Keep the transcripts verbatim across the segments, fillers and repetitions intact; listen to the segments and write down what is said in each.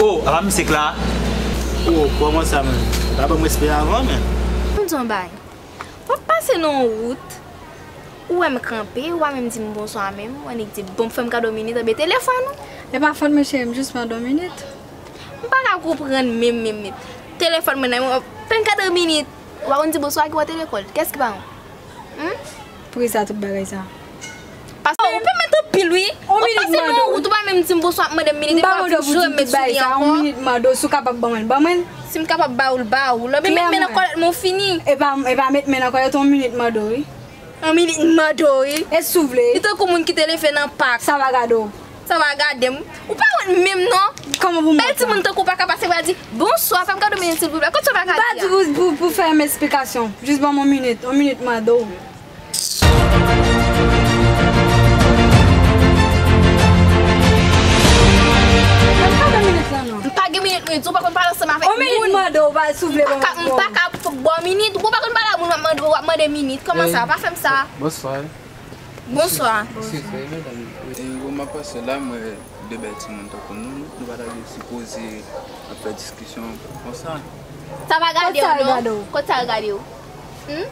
Oh, apa misye k la? Oh, kòman sa, menm? Pa ban m respè avan, menm. M di yon bagay. W ap pase nan yon wout, ou wè m kanpe, ou pa menm di m bonswa menm, ou annik di, "Bon, fè m kado minit, anben telefòn ou." E pa fòt mwen, cheri, m jis mande yon minit. M pa ka konprann menm, menm, menm. Telefòn mwen nan men w, fè m kado minit. Ou pa konn di bonswa ki w ante lekòl. Kiyès ki pa konn? Hmm? Poukisa tout bagay sa? Paske ou pèmèt anpil, wi. Ou pase nan yon wout, ou pa menm di m bonswa, ap mande m minit, epi w ap vin joure m met sou li ankò. Yon minit mande w, si w kapab ban mwen, ban mwen. Si m kapab ba ou l, ba ou l. Anben met men nan kòlèt mwen, ou fini. E pa, e pa met men nan kòlèt, yon minit mande w, wi. Yon minit mande w, wi. E si w vle. Li tankou moun ki te leve nan pak. Sa va gade w. Sa va gade m. Ou pa wont menm non. Kòman pou m wont? Bèl timoun tankou w pa ka pase, w a di, "Bonswa, fè m kado minit silvouplè." Kot sa va gade a? M pa di pou, pou, pou fè m esplikasyon. Jis ban m yon minit, yon minit mande w. Fè m kado minit lan non. M pa gen minit, minit, ou pa konn pale ansanm avèk moun. Yon minit mande w, pa, si w vle ban m. M pa ka, m pa ka ba w minit, ou pa konn pale ak moun, w ap mande, w ap mande minit. Kòman sa? Pa fè m sa. Bonswa. Bonswa. Eskize, medam. E, bon, m ap pase la, m wè de bèl timoun tankou nou, nou pa ta dwe sipoze ap fè diskisyon konsa. Sa va gade w non. Kot sa gade w? Hmm?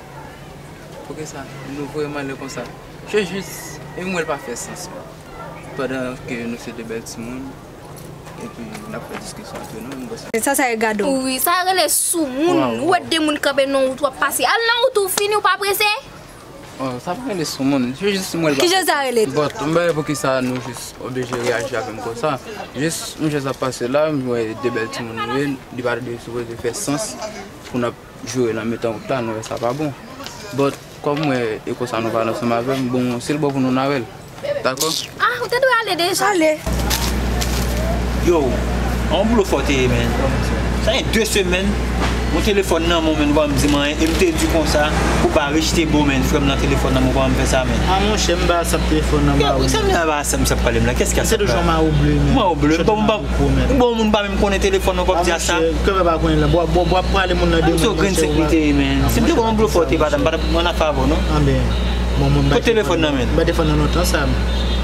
Poukisa nou voye m ale konsa? Se jis, e m wè l pa fè sans, non. Pandan ke nou se de bèl timoun, epi n ap fè diskisyon antre nou, m panse. Sa, sa e gade w. Wi, sa rele soumoun. Ou wè de moun kanpe nan wout, w ap pase. Al nan wout ou, fini, ou pa prese. Oh, sa pa rele soumoun. Se jis m wè l pa. Kijan sa rele? But, m pa wè poukisa nou jis oblije reyaji avè m konsa. Jis, m jis ap pase la, m wè de bèl timoun nou ye, li pa ta dwe sipoze fè sans pou n ap joure nan mitan wout la, nou wè sa pa bon. But, kòm m wè e konsa nou pale ansanm avè m, bon, si l bon pou nou, n a wè l. Dakò? Ah, ou te dwe ale deja. Ale. Yo, yon blofè w te ye, menn. Sa gen de semèn, yon telefòn nan men w, menn, ou pa menm di m anyen, e m te di w konsa, ou pa rejte bon, menn, frè m nan telefòn nan men w, ou pa menm fè sa, menn. Ah, monchè, m pa asap telefòn nan, ba ou. Sa m nan ba asap, m sap pale m la, kès ki asap la? M se toujou yon mawo ble, menn. Mawo ble, bon, m pa, bon, moun pa menm konnen telefòn nan, w ap di asap. Ah, monchè, kè pa konnen la, bò, bò, bò, ap pale moun nan de moun, monchè, ou pa. Grenn sekirite, menn. Si m te konn yon blofè w te, pa t ap, m pa t ap ann afè avè w, non. Anben, bon, mwen m pa telefòn nan, menn. M pa telefòn nan lontan sa, men.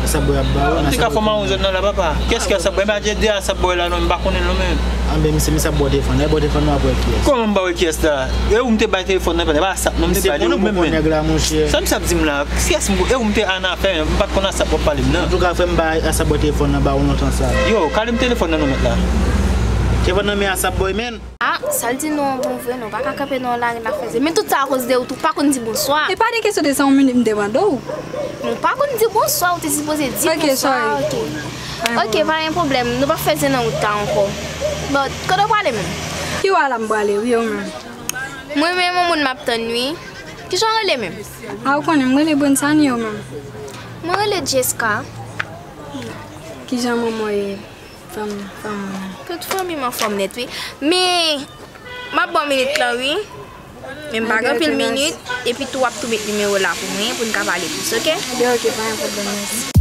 Asap bòy ap ba ou. An tou ka, fò m a yon zòn nan la, papa. Kiyès ki asap bòy? M pa gen de asap bòy la, non, m pa konnen l, non, menm. Anben, misye, misye ap ba w telefòn. Lè ba w telefòn nan, w ap wè kiyès. Kòman m ba w kiyès la? E ou m te bay telefòn nan, e pa asap, non, m te ba li, ou menm, menm. Sa misye ap di m la? Kiyès m, e ou m te ann afè, m pa t konn asap w ap pale m nan. An tou ka, frè m, m pa asap bòy telefòn nan ba ou lontan sa. Yo, kale m telefòn nan, non, mèt la. Telefòn nan men asap bòy, menn. Ah, sa l di nou an bon vre, nou pa ka kanpe nan lari n ap fè zen. Men tout sa akoz de ou tou, pa konn di bonswa. E pa de kesyon de sa, yon minit m te mande w. Nou pa konn di bonswa, ou te sipoze di bonswa. Ok, sorry. Ok, pa gen pwoblèm, nou p ap fè zen nan wout la ankò. Bon, kote w prale menm? Pi wo a la m prale, wi, ou menm? Mwen menm, yon moun m ap tann, wi. Kijan w rele menm? Ah, ou konnen, m rele Brensani, ou menm? Mwen rele Jessica. Kijan manman w ye? Fanm, fanm mwen. Tout fanmi m anfòm nèt, wi. Men, m ap ba w minit lan, wi. Men m pa gen anpil minit, epi tou w ap tou met nimewo la pou mwen, pou n ka pale plis, ok? Ebyen, ok, pa gen pwoblèm, mèsi.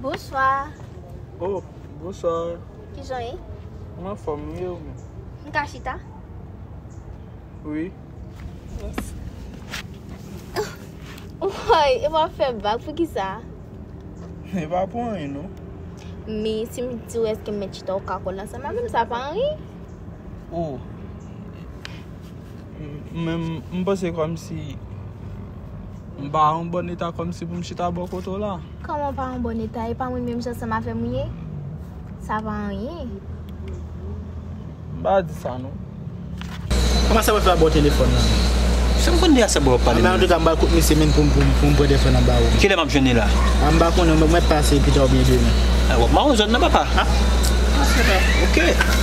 Bonswa. Oh, bonswa. Kijan w ye? Mwen anfòm, wi, e ou menm? M ka chita? Wi. Mèsi. Woy, e w ap fè vag, poukisa? E pa pou anyen, non. Men, si m di w èske m mèt chita, ou ka kole ansanm avè m, sa pa anyen. Oh. M, men m, m panse kòmsi m pa an bòn eta kòmsi pou m chita bò kote w la. Kòman w pa an bòn eta? E pa mwen menm jan ansanm avè m ou ye? Sa pa anyen. M pa di sa non. Kòman sa w ap fè ba w telefòn nan? Sa m konn de a sa bò w ap pale. Anben, antouka, m pral kout misye menm pou m, pou m, pou m pran telefòn nan ba ou. Kilè m ap jwenn li la? A, m pa konnen, mwen, mwen pase pita oubyen demen. A, w ap mawon zòn nan, papa. A? Ok.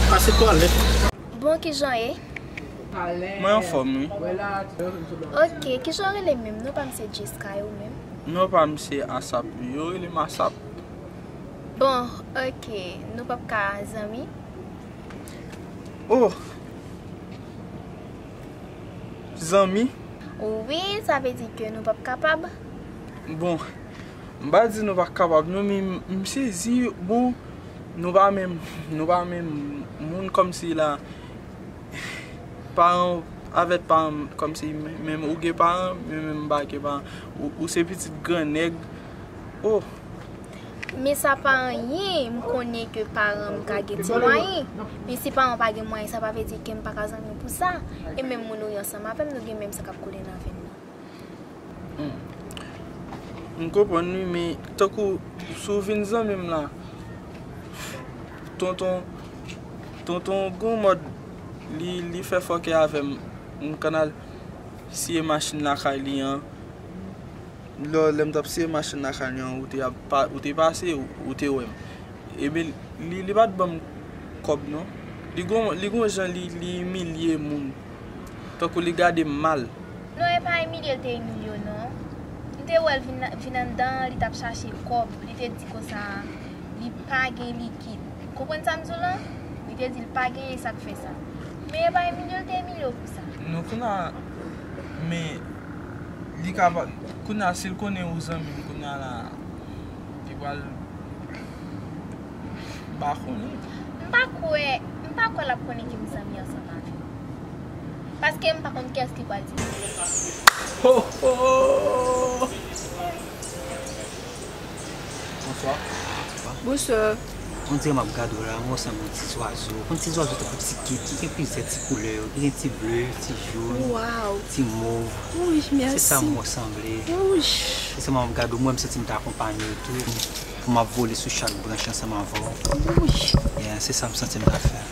Pase twalèt. Bon, kijan w ye? Mwen anfòm, wi. Ok, kijan w rele menm? Non pa m se Jessica, e ou menm? Non pa m se Asap, wi. Yo rele m Asap. Bon, ok. Nou p ap ka zanmi? Oh! Zanmi? Wi, sa vle di ke nou p ap kapab. Bon, m pa di nou pa kapab non, men m, m sezi, bon, nou pa menm, nou pa menm moun kòmsi la, paran avèk paran kòmsi menm ou gen paran, men menm m pa gen paran. Ou, ou se pitit gran nèg. Oh, men sa pa anyen, m konnen ke paran m ka gen ti mwayen. Men si paran w pa gen mwayen, sa pa vle di ke m pa ka zanmi w pou sa. E menm moun ou ye ansanm avè m, nou gen menm san k ap koule nan venn nou. Hmm. M konprann wi, men tankou si w vin zanmi m la, tonton, tonton gon mòd li, li fè fòkè avè m. M konn al siye machin lakay li an. Lè, lè m t ap siye machin lakay li an, ou te ap pa, ou te pase, ou, ou te wè m. Ebyen, li, li pa t ban m kòb non. Li gon, li gon jan li, li imilye moun. Tankou li gade m mal. Non, e pa imilye l te imilye w non. M te wè l vin, vin anndan an, li t ap chache kòb. Li te di konsa, li pa gen likid. Konprann sa m di w lan? Li te di l pa genyen, sa k fè sa. Men e pa imilye l te imilye w pou sa. Non, kounye a, men li ka pa, kounye a, si l konnen ou zanmi m, kounye a la, li pral, m pa konnen. M pa kwè, m pa kwè l ap konnen ke m zanmi ansanm avè w. Paske m pa konn kiyès ki pral di. Ho, ho! Bonswa. Bonswa. On dirè m ap gade w la, m wè w sanble yon ti zwazo. Konn ti zwazo tankou ti kit, ki gen plizyè ti koulè, ki gen ti ble, ti jòn, Waw. Ti mov. Wi, mèsi. Se sa m wè w sanble. Wi. Se sa m ap gade w, mwen m santi m ta akonpanye w tou. Pou m ap vole sou chak branch ansanm avè w. Wi. Yeah, se sa m santi m ta fè.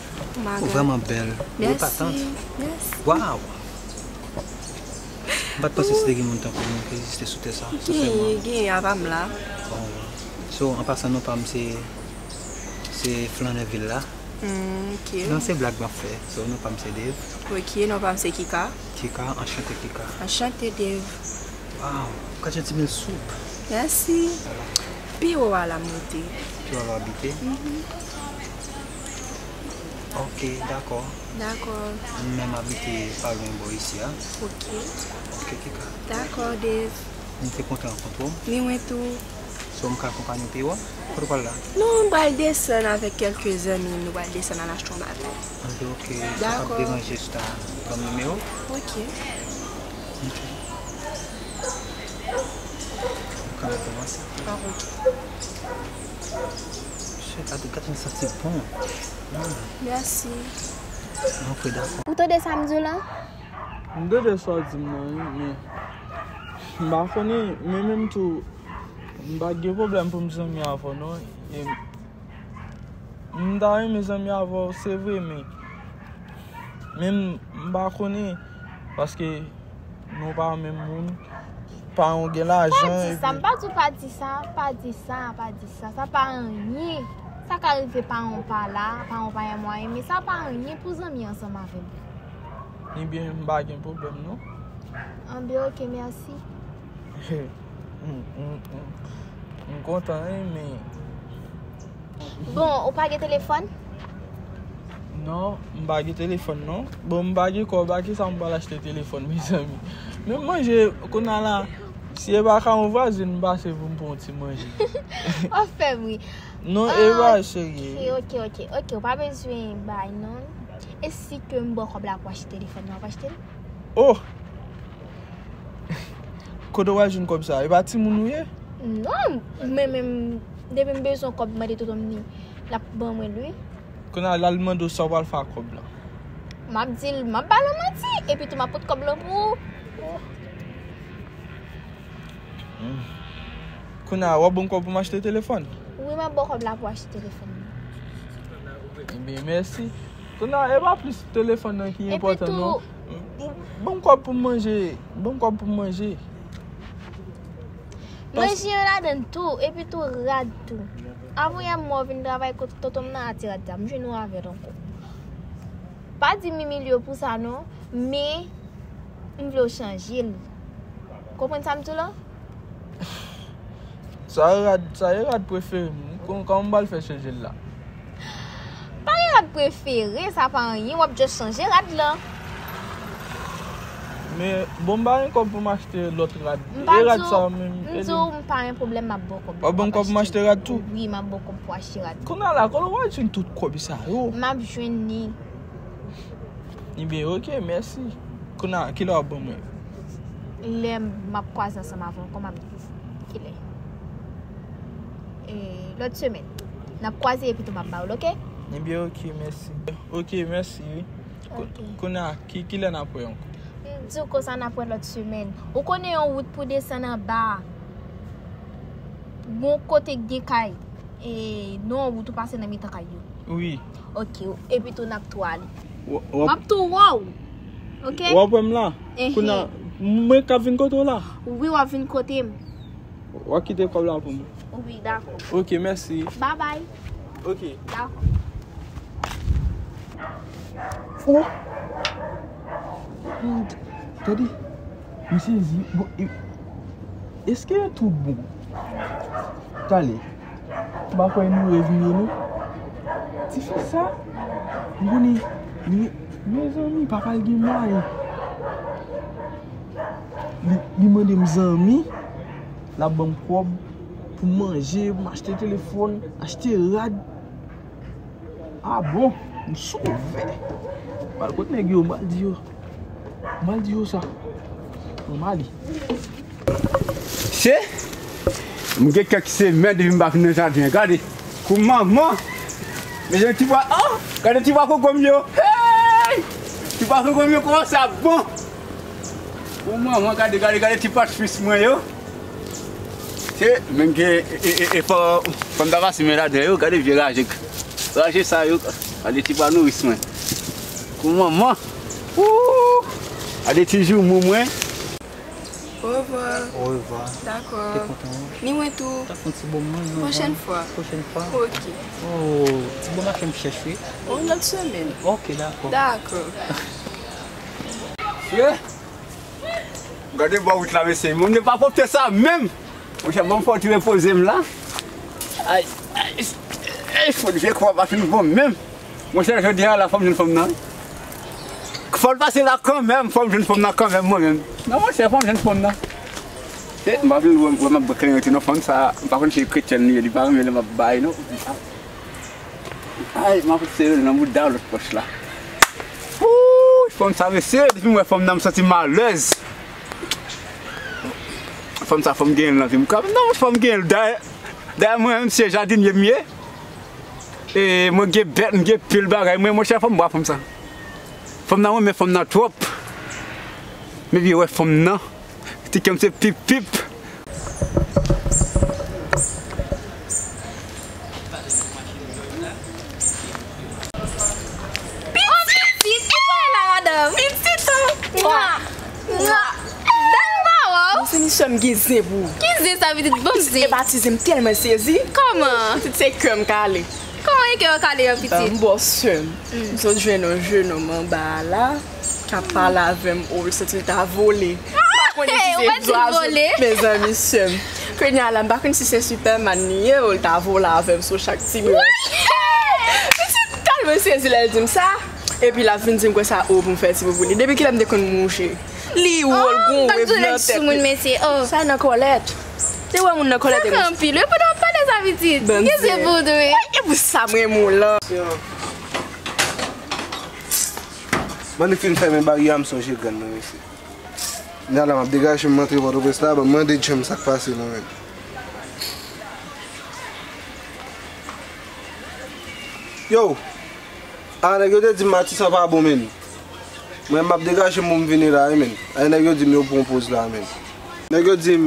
Ou vrèman bèl. Ou epatant. Mèsi. Waw. M pa t panse si te gen moun tankou nou ki egziste sou tè sa, sensèman. Genyen, genyen, apa m la. Bon, so, an pasan, non pa m se, se Flannè Vil la. Hmm, ok. Non, se blag m ap fè. So, non pa m se Dave. Ok, non pa m se Kika. Kika, anchante Kika. Anchante Dave. Waw, ou ka janti mil soup. Mèsi. Pi wo a la m rete. Pi wo a w abite? Mhm. Ok, dakò. Dakò. Mwen menm m abite pa lwen bò isi a. Ok. Ok, Kika. Dakò, Dave. Mwen te kontan rankontre w. Ni mwen tou. So, m ka akonpanye w pi wo? Kote w pral la? Non, m pral desann avèk kèlke zanmi m, nou pral desann al achte yon bagay. Ok, ok. Dakò. Si w p ap deranje, jis ta ban m nimewo w. Ok. Ok. Ou ka kòmanse. Ah, ok. Shit, gade, gade, m santi bon. Mm. Mèsi. Ok, dakò. Ou tande sa m di w lan? M tande sa w di m nan, wi, men m pa konnen, men menm tou, m pa t gen pwoblèm pou m zanmi avè w, non. E m ta renmen zanmi avè w, se vre, men, men m, m pa konnen, paske nou pa menm moun, paran w gen lajan, epi. Pa di sa, m pa di w pa di sa, pa di sa, pa di sa, sa pa anyen. Sa ka rive paran w pa la, paran w pa gen mwayen, men sa pa anyen pou zanmi ansanm avè m. Ebyen, m pa gen pwoblèm, non. Anben, ok, mèsi. M, m, m, m kontan, wi, men. Bon, ou pa gen telefòn? Non, m pa gen telefòn, non. Bon, m pa gen kòb, a kisa m pral achte telefòn, mezanmi? Menm manje, kounye a la, si e pa ka yon vwazin m pase pou m pran yon ti manje. W ap fè m ri. Non, e pa serye. Ok, ok, ok, ok, ou pa bezwen bay, non. E si ke m ba w kòb la pou achte telefòn nan, w ap achte l? Oh! Kote w al jwenn kòb sa? E pa timoun ou ye? Non, men menm depi m bezwen kòb, m mande tonton m li, l ap ban mwen l, wi. Kounye a, l al mande w sa w pral fè ak kòb la. M ap di l, m ap ba l yon manti, epi tou m ap pot kòb lan pou ou. Hmm. Kounye a, w ap ban m kòb pou m achte telefòn? Wi, m ap ba w kòb la pou w achte telefòn nan. Ebyen, mèsi. Kounye a, e pa plis telefòn nan ki enpòtan, non. Ban m kòb pou m manje. Ban m kòb pou m manje. Manje yo ladan tou, epi tou rad tou. Avan yè m wè w vin travay kot tonton m nan, a ti rad sa, m jwenn ou avè l ankò. Pa di m imilye w pou sa non, men m vle w chanje l. Konprann sa m di w lan? Sa e rad, sa e rad prefere m. Kon-, kòman m pral fè chanje l la? Pa gen rad prefere, sa pa anyen, w ap just chanje rad lan. Men bon, m pa gen kòb pou m achte lòt rad. E rad sa menm, m di w, m pa gen pwoblèm, m ap ba w kòb. W ap ban m kòb pou m achte rad tou? Wi, m ap ba w kòb pou achte rad. Kounye a la, kote w al jwenn tout kòb sa yo? M ap jwenn li. Ebyen, oke, mèsi. Kounye a, kilè w ap ban mwen? Lè m ap kwaze ansanm avè w ankò, m ap di w kilè. E, lòt semèn. N ap kwaze epi tou m ap ba w l, oke? Ebyen, oke, mèsi. Oke, mèsi, wi. Ko-, oke. Kounye a, ki, kilè n ap wè ankò? M di w konsa n ap wè lòt semèn. Ou konnen yon wout pou desann anba a. Gon kote k gen kay. E, non, wout ou pase nan mitan kay yo. Wi. Oke, epi tou n ap tou ale. W-, w ap M ap tou wè w. Oke? W ap wè m la? Ehe. Kounye a, mwen k ap vin kote w la? Wi, w ap vin kote m. W ap kite kòb la pou mwen? Wi, dakò. Oke, mèsi. Babay. Oke. Dakò. Oh! Tande, m sezi. Bon, e, èske tout bon? Talè. M pa kwè nou revini, non. Tifi sa, m konnen, li, mezanmi, papa l gen mwayen. Li, li mande m zanmi, l ap ban m kòb pou m manje, pou m achte telefòn, achte rad. Ah bon, m sove. M al kot nèg yo, m al di yo. M al di yo sa. Bon, m ale. Se, m gen kèk semèn depi m pa vin nan jaden an. Gade, kou manman. Mezanmi, ti bwa, oh, gade ti bwa koko m yo. Hey! Ti bwa koko m yo, kòman sa bon? Kou manman, gade, gade, gade ti patfis mwen yo. Se, menm gen, e, e, e, e, fò, fò m ta pase men ladan yo, gade vye raje. Raje sa yo, gade ti bwa nouris mwen. Kou manman. Ooh! Gade ti joumou mwen. Orevwa. Orevwa. Dakò. Te kontan, wi. Ni mwen tou. T ap fè yon ti bon moman, non? Pwochèn fwa. Pwochèn fwa. Ok. Oh, ti bon mache m chèche. On lòt semèn. Ok, dakò. Dakò. Mesye, gade bò wout la, mesye. Moun yo pa pwòpte sa menm. Monchè, ban m fè yon ti repoze m la. Ay, ay, ay, fò vye kò a pa fin bon menm. Monchè, jodi a la, fò m jwenn fanm nan. Fò l pase la kanmenm, fò m jwenn fanm nan kanmenm, mwen menm. Non, monchè, fò m jwenn fanm nan. E, m pa vin wè, wè m ap bwè klenyen ti non, fanm sa, m pa konn si e kretyèn li ye, li pa renmen lè m ap bay, non. Ay, m ap sere l nan bouda lòt pòch la. Wouy, fanm sa, mesye, depi m wè fanm nan, m santi m alèz. Fanm sa, fò m genyen l nan vi m kanmenm. Non, fò m genyen l. Dayè, dayè, mwen menm, se jadinye m ye. E mwen gen bèt, m gen pil bagay. Mwen, monchè, fò m bwa fanm sa. Fanm nan, mwen renmen fanm nan twòp. Men vin wè fanm nan. Ti kè m se pip pip. Pitit! Ki bagay la, madanm? Pitit! Mwa! Mwa! Dan m pa wè w. Mezanmi, sè m gen zen pou ou. Ki zen sa, pitit? Ban m zen. Epa ti zen, m tèlman sezi. Kòman? Pitit, se kè m kale. Kòman e kè w kale an, pitit? M bò sè m. M sot jwenn yon jenòm anba a la k ap pale avè m, o, l santi l ta vole. M pa konn si se zwazo. Mezanmi, sè m. Kounye a la, m pa konn si se Superman li ye, o, l ta vole avè m sou chak ti branch. Pitit, tèlman sezi lè l di m sa. Epi l ap vin di m konsa, o, pou m fè ti bobo li. Depi kilè m te konn mouche? Li wo, l gon wave nan tèt li. Sa nan kòlèt. Te wè moun nan kòlèt. Sa fè anpil wi, pandan w ap pale sa pitit. Gen zen pou w tou wi. E pou sa m renmen w lan. Bann fin fèmen baryè a, m sonje grann mwen, mesye. Kounye a la, m ap degaje m antre Pòtoprens la, ban m mande James sa k pase non, menm. Yo! A, nèg yo te di m Matisan pa bon, menm. Mwen, m ap degaje m pou m vini la, wi, menm. A, nèg yo di m yo pran poz la, menm. Nèg yo di m,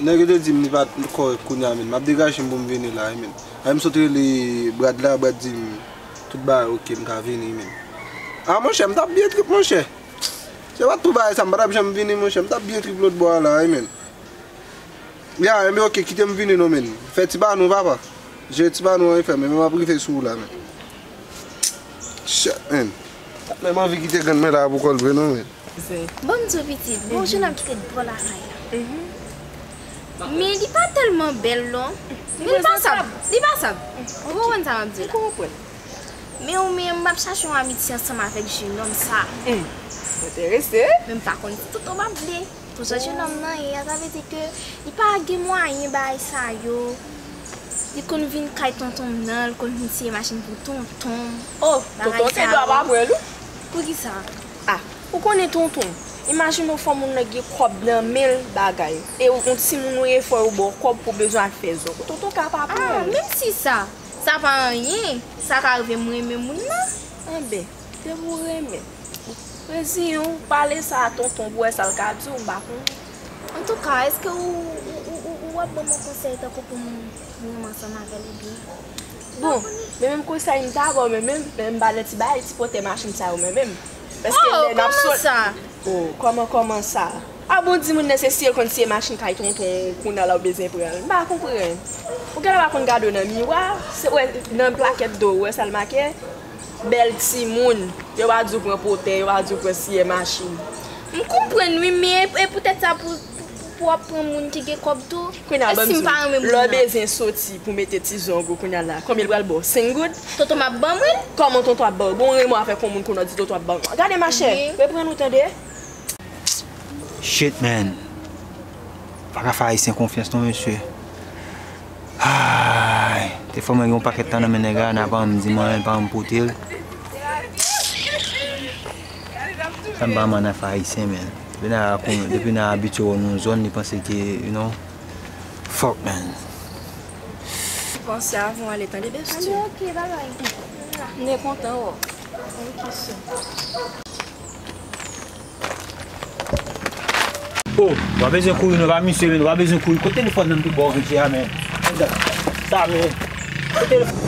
nèg yo te di m li pa t kòrèk kounye a, menm. M ap degaje m pou m vini la, wi, menm. A, m sot rele Brad la, Brad di m tout bagay oke, m ka vini, menm. A, monchè, m t ap byen trip, monchè. Se pa t pou bagay sa, m pa t ap janm vini, monchè. M t ap byen trip lòt bò a la, wi, menm. Ya, enben, oke, kite m vini non, menm. Fè ti ba nou, papa. Jere ti ba nou an, frè m, men m ap rive sou ou la, menm. Shit, menm. Menm anvi kite grann mwen la pou kò l vre non, menm. Ban m di w, pitit, gon jenòm ki te bò lakay la. Men li pa tèlman bèl, non. Men li pasab. Li pasab. Ou konprann sa m ap di w la? Men ou menm, m ap chache yon amitye ansanm avèk jenòm sa. Hmm. Enterese? Men m pa konn si tonton m ap vle. Pou jan jenòm nan ye a, sa vle di ke li pa gen mwayen bagay sa yo. Li konn vin kay tonton m nan, li konn vin siye machin pou tonton m. Oh, bagay tonton te sa dwa yo. Pa pran l wi. Poukisa? Ah, ou konnen tonton. Imajine w fè moun nan gen kòb nan men l bagay. E yon timoun ou ye, fò yo ba w kòb pou bezwen al fè zòk. Tonton ka pa pran l. Ah, menm si sa, sa pa anyen, sa ka rive m renmen moun nan. Anben, depi w renmen. Reziyen w, pale sa a tonton pou wè sa l ka di w, m pa konnen. Antouka, èske ou, ou, ou, ou, ou ap ban m yon konsèy tankou pou m renmen ansanm avè l oubyen? Bon, men menm konsèy m ta ba w, men menm, men m pa nan ti bagay, ti pòtè machin sa yo, men menm. Paske oh, lè n ap kòman sot- sa? Oh, kòman, kòman sa? A bon, di moun nan se si l konn siye machin kay tonton, kounye a la w bezwen pran l. M pa konprann. Ou genlè pa konn gade w nan miwa, se wè nan plakèt do w, wè sa l make? Bèl timoun. Yo pa di w pran pòtè, yo pa di w pran siyè machin. M konprann wi, men e, e poutèt sa pou, pou, pou, pou w ap pran moun ki gen kòb tou? Kounye a, ban m di w, lè w bezwen soti pou mete ti zong ou kounye a la, konbyen l pral ba w? Senk goud? Tonton m ap ban mwen? Kòman tonton ap ba w? Bon, renmen w avèk yon moun kounye a w di tonton ap ban mwen. Gade machè, reprann ou tande. Shit, man. Pa ka fè Ayisyen konfyans non, mesye. Ay, te fò mwen gen yon pakèt tan nan men nèg la, nan pa m di mwen, pa m pote l. Sa m pa man nan fè Ayisyen, man. Depi nan, depi nan abitye wè w nan yon zòn, li panse ke, you know, fuck, man. Panse avan w ale, tande, bestie. Ok, bye bye. M te kontan wè w. Ok, sè. Oh, w pa bezwen kouri non, pa misye, men w pa bezwen kouri. Kot telefòn nan m te ba w, mesye a, men? Sa, men. Kot telefòn?